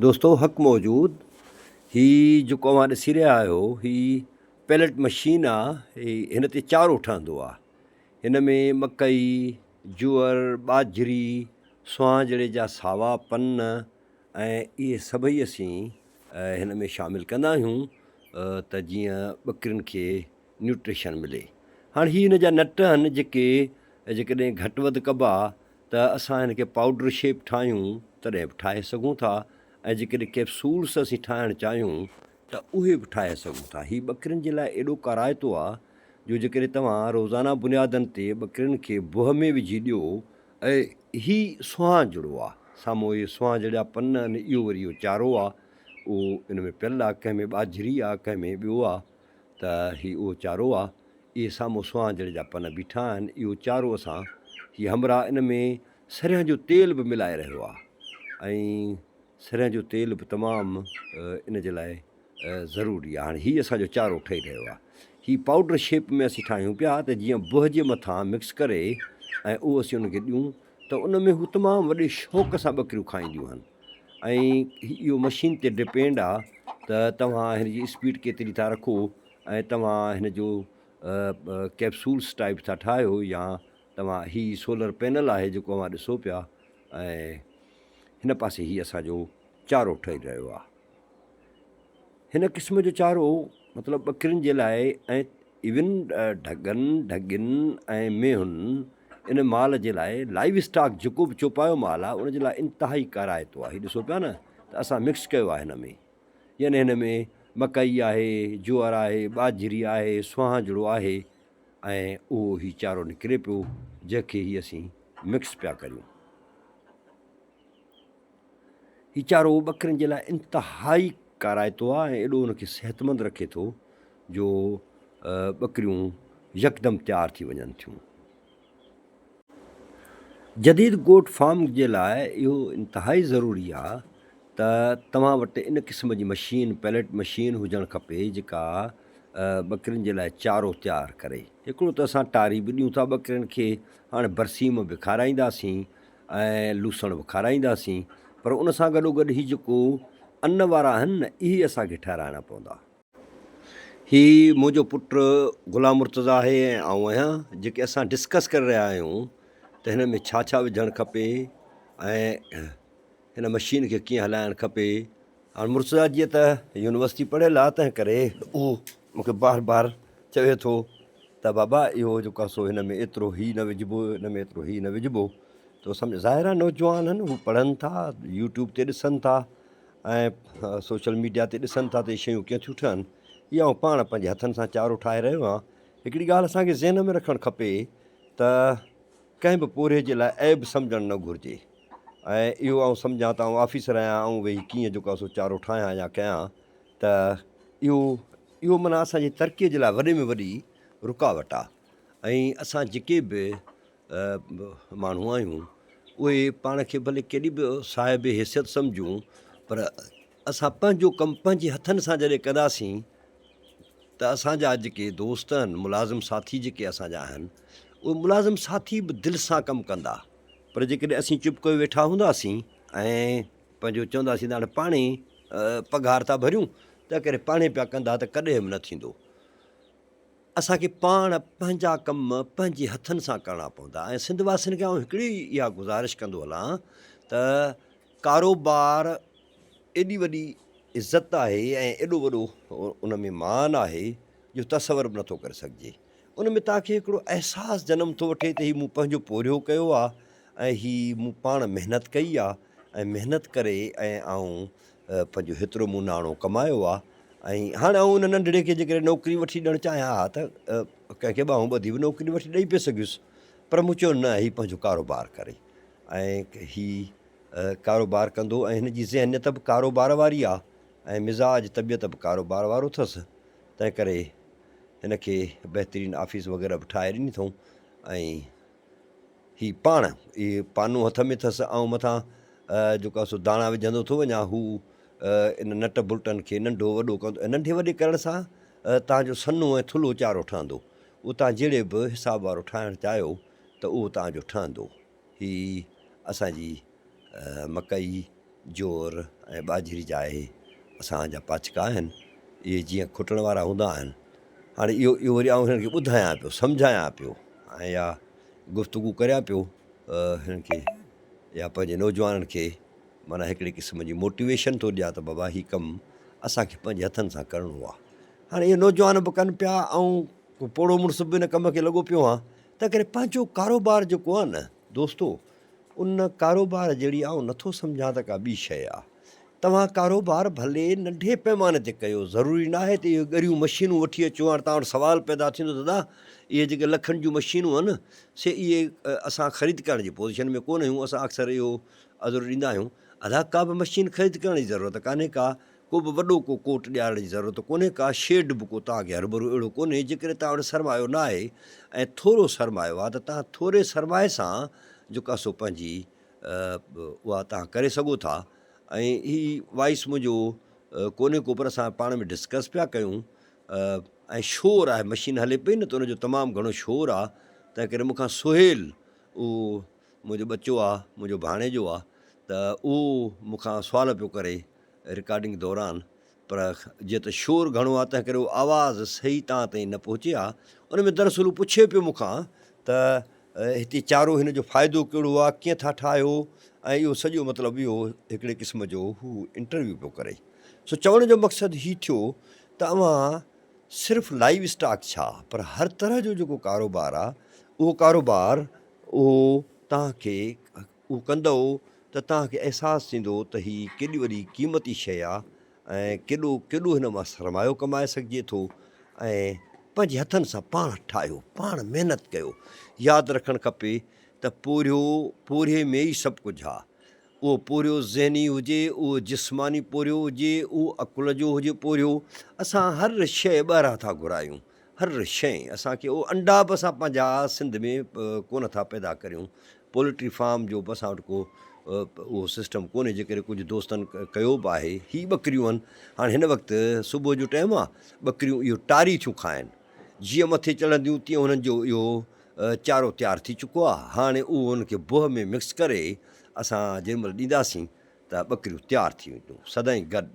دوستو حق موجود هي جيڪو اوهان ڏسي رهيا آهيو هي پيلٽ مشين آ هي هن تي چارو ٺهندو آ هن ۾ مڪئي جوئر ٻاجهري سهانجڙي جا ساوا پن ۽ اهي سڀئي اسين هن ۾ شامل ڪندا آهيون ته جيئن ٻڪرين کي نيوٽريشن ملي هاڻ هي هن جا نٽ آهن جيڪي جيڪڏهن گهٽ وڌ ڪبا ته اسان هن کي پائوڊر شيپ ٺاهيون تڏهن به ٺاهي سگهون ٿا ۽ جيڪڏهن ڪيپسولس اسين ٺاهڻ چاهيون ته اهي به ٺاهي سگهون ٿا. هي ٻڪرين جي لاء ايڏو ڪارائتو آ جو جيڪڏهن توهان روزانه بنيادن تي ٻڪرين کي بهه ۾ وجهي ڏيو ۽ هي سهانجڙو آ سامهون اهي سهانجڙيا پن آهن اهو وري اهو چارو آ اهو ان ۾ پيل آ ڪنهن ۾ ٻاجهري آ ڪنهن ۾ ٻيو آ ته هي اهو چارو آ. اهي سامهون سهانجڙي جا پن بيٺا آهن. اهو چارو اسان هي همراهه ان ۾ سريان جو تيل به ملائي رهيو آ ۽ سريان جو تيل به تمام ان جي لاء ضروري آ. هاڻي هي اسان جو چارو ٺهي رهيو آ. هي پائوڊر شيپ ۾ اسين ٺاهيون پيا ته جيئن بهه جي مٿان مڪس ڪري ۽ اهو اسين ان کي ڏيون ته ان ۾ هو تمام وڏي شوق سان ٻڪريون کائينديون آهن ۽ اهو مشين تي ڊپينڊ آ ته توهان هن جي اسپيڊ ڪيتري ٿا رکو ۽ توهان هن جو ڪيپسولس ٽائپ ٿا ٺاهيو يا توهان هي سولر پينل آهي جيڪو اوهان ڏسو پيا ۽ هن پاسي هي اسان جو چارو ٺهي رهيو آ. هن قسم جو چارو مطلب ٻڪرين جي لاء ۽ ايون ڍڳن، ڍڳين ۽ مينهن ان مال جي لاء لائيو اسٽاڪ جيڪو به چوپايو مال آهي ان جي لاء انتهائي ڪارائتو آهي. هي ڏسو پيا نه ته اسان مڪس ڪيو آهي هن ۾ يعني هن ۾ مڪئي آهي، جوئر آهي، ٻاجهري آهي، سهانجڙو آهي ۽ اهو هي چارو نڪري پيو جنهن کي هي اسين مڪس پيا ڪريون. هي چارو ٻڪرين جي لاء انتهائي ڪارائتو آهي ۽ ايڏو ان کي صحتمند رکي ٿو جو ٻڪريون يڪدم تيار ٿي وڃن ٿيون. جديد گوٽ فارم جي لاء اهو انتهائي ضروري آهي ته توهان وٽ ان قسم جي مشين، پيلٽ مشين، هجڻ کپي جيڪا ٻڪرين جي لاء چارو تيار ڪري. هڪڙو ته اسان ٽاري به ڏيون ٿا ٻڪرين کي، هاڻي برسيم به کارائينداسين. ۽ لوسڻ به کارائينداسين پر ان سان گڏوگڏ هي جيڪو ان وارا آهن نه اهي اسان کي ٺهرائڻا پوندا. هي منهنجو پٽ غلام مرتضيٰ آهي ۽ آئون آهيان جيڪي اسان ڊسڪس ڪري رهيا آهيون ته هن ۾ ڇا ڇا وجهڻ کپي ۽ هن مشين کي ڪيئن هلائڻ کپي. هاڻ مرتضيٰ جيئن ته يونيورسٽي پڙهيل آهي تنهن ڪري اهو مون کي بار بار چوي ٿو ته بابا اهو جيڪو آهي سو هن ۾ ايترو هي نه وجهبو هن ۾ ايترو هي نه وجهبو ته سمجھ ظاهر آهي نوجوان آهن هو پڙهن ٿا يوٽيوب تي ڏسن ٿا ۽ سوشل ميڊيا تي ڏسن ٿا ته اهي شيون ڪيئن ٿيون ٺهن اهي آئون پاڻ پنهنجي هٿن سان چارو ٺاهي رهيو آهيان هڪڙي ڳالهه اسانکي ذهن ۾ رکڻ کپي ته ڪنهن به پورهيي جي لاء عيب سمجهڻ نه گهرجي ۽ اهو آئون سمجهان ته آئون آفيسر آهيان آئون ويهي ڪيئن جيڪو آهي سو چارو ٺاهيان يا ڪيان ته اهو اهو معنيٰ اسان جي ترقيء جي لاء وڏي ۾ وڏي رڪاوٽ آهي ۽ اسان جيڪي به ماڻهو آهيون اهي پاڻ کي ڀلي ڪيڏي به صاحب حيثيت سمجهون پر اسان پنهنجو ڪم پنهنجي هٿن سان جڏهن ڪنداسين ته اسان جا جيڪي دوست آهن، ملازم ساٿي جيڪي اسان جا آهن، اهي ملازم ساٿي به دل سان ڪم ڪندا، پر جيڪڏهن اسين چپ ڪيو ويٺا هونداسين ۽ پنهنجو چونداسين ته هاڻي پاڻهي پگهار ٿا ڀريون، تنهن ڪري پاڻهي پيا ڪندا ته ڪڏهن به نه ٿيندو. اسان کي پاڻ پنهنجا ڪم پنهنجي هٿن سان ڪرڻا پوندا ۽ سنڌ واسين کي آئون هڪڙي اها گذارش ڪندو هلان ته ڪاروبار ايڏي وڏي عزت آهي ۽ ايڏو وڏو ان ۾ مان آهي جو تصور به نٿو ڪري سگهجي. ان ۾ توهان کي هڪڙو احساس جنم ٿو وٺي ته هي مون پنهنجو پورهيو ڪيو آهي ۽ هي مون پاڻ محنت ڪئي آهي ۽ محنت ڪري ۽ آئون پنهنجو هيترو مون ناڻو ڪمايو آهي ۽ هاڻي آئون ان ننڍڙي کي جيڪڏهن نوڪري وٺي ڏيڻ چاهيان ها ته ڪنهن کي ٻانهون ٻڌي به نوڪري وٺي ڏئي پئي سگهيس پر مون چيو نه هي پنهنجو ڪاروبار ڪري ۽ هي ڪاروبار ڪندو ۽ هن جي ذهنيت به ڪاروبار واري آ ۽ مزاج طبيعت به ڪاروبار وارو اٿس تنهن ڪري هن کي بهترين آفيس وغيره به ٺاهي ڏني اٿئون ۽ هي پاڻ اهي پانو هٿ ۾ اٿس آئون مٿان جيڪو آ سو داڻا وجهندو ٿو وڃان هو ان نٽ بلٽن کي ننڍو وڏو ڪندو ننڍي وڏي ڪرڻ سان تان جو سنهو ۽ ٿلهو چارو ٺهندو اهو تان جهڙي به حساب وارو ٺاهڻ چاهيو ته اهو تان جو ٺهندو. هي اسان جي مڪئي جوئر ۽ ٻاجهري جا اهي اسان جا پاڇڪا آهن. اهي جيئن کٽڻ وارا هوندا آهن. هاڻي اهو اهو وري آئون هنن کي ٻڌايان پيو، سمجهايان پيو ۽ يا گفتگو ڪريان پيو هنن کي يا پنهنجي نوجوانن کي معنيٰ هڪڙي قسم جي موٽيويشن ٿو ڏيان ته بابا هي ڪم اسان کي پنهنجي هٿن سان ڪرڻو آهي. هاڻي اهي نوجوان به ڪن پيا ۽ ڪو پوڙهو مڙس به ان ڪم کي لڳو پيو آهي. تنهنڪري پنهنجو ڪاروبار جيڪو آهي نه دوستو ان ڪاروبار جهڙي آئون نٿو سمجهان ته ڪا ٻي شيء آ. توهان ڪاروبار ڀلي ننڍي پئماني تي ڪيو، ضروري ناهي ته اهي ڳريون مشينون وٺي اچو. هاڻ توهان وٽ سوال پيدا ٿيندو دادا اهي جيڪي لکن جون مشينون آهن سي اهي اسان خريد ڪرڻ جي پوزيشن ۾ ڪونه آهيون، اسان اڪثر اهو عذر ڏيندا آهيون. ادا ڪا به مشين خريد ڪرڻ جي ضرورت ڪانهي ڪا، ڪو به وڏو ڪو ڪوٽ ڏيارڻ جي ضرورت ڪونهي ڪا، شيڊ به ڪو توهان کي هرڀرو اهڙو ڪونهي، جيڪڏهن توهان وٽ سرمايو ناهي ۽ ٿورو سرمايو آهي ته توهان ٿوري سرمائي سان جيڪو آهي سو پنهنجي اها توهان ڪري سگهو ٿا ۽ هي وائس منهنجو ڪونهي ڪو پر اسان پاڻ ۾ ڊسڪس پيا ڪيون ۽ شور آهي مشين هلي پئي نه ته ان جو تمام گهڻو شور آهي تنهن ڪري مون کان سهيل اهو منهنجو ٻچو آهي منهنجو ڀاڻيجو آهي ته اهو مون کان سوال پيو ڪري رڪارڊنگ دوران پر جيئن ته شور گهڻو آهي تنهن ڪري اهو آواز صحيح تان تائين نه پهچي ها. ان ۾ دراصل هو پڇي پيو مون کان ته هتي چارو هن جو فائدو ڪهڙو آهي، ڪيئن ٿا ٺاهيو ۽ اهو سڄو مطلب اهو هڪڙي قسم جو هو انٽرويو پيو ڪري. سو چوڻ جو مقصد هي ٿيو ته اوهان صرف لائيو اسٽاڪ ڇا پر هر طرح جو جيڪو ڪاروبار آهي اهو ڪاروبار اهو توهان کي اهو ڪندؤ ته توهان کي احساس ٿيندو ته هي ڪيڏي وڏي قيمتي شيء آ ۽ ڪيڏو ڪيڏو هن مان سرمايو ڪمائي سگهجي ٿو ۽ پنهنجي هٿن سان پاڻ ٺاهيو، پاڻ محنت ڪيو. ياد رکڻ کپي ته پورهيو پورهيي ۾ ئي سڀ ڪجهه آ. اهو پورهيو ذهني هجي، اهو جسماني پورهيو هجي، اهو عقل جو هجي پورهيو. اسان هر شيء ٻاهران ٿا گهرايون. هر شيء اسان کي اهو انڊا به اسان پنهنجا سنڌ ۾ ڪونه ٿا پيدا ڪريون. پولٽري فارم جو به اسان وٽ ڪو اهو سسٽم ڪونهي جيڪڏهن ڪجهه دوستن ڪيو به آهي. هي ٻڪريون آهن هاڻي هن وقت صبح جو ٽائيم آهي ٻڪريون اهو ٽاري ٿيون کائن جيئن مٿي چڙهنديون تيئن انهن جو اهو چارو تيار ٿي چڪو آهي هاڻي اهو انهن کي بوهه ۾ مڪس ڪري اسان جنهن مهل ڏينداسين ته ٻڪريون تيار ٿي وينديون سدائين گڏ.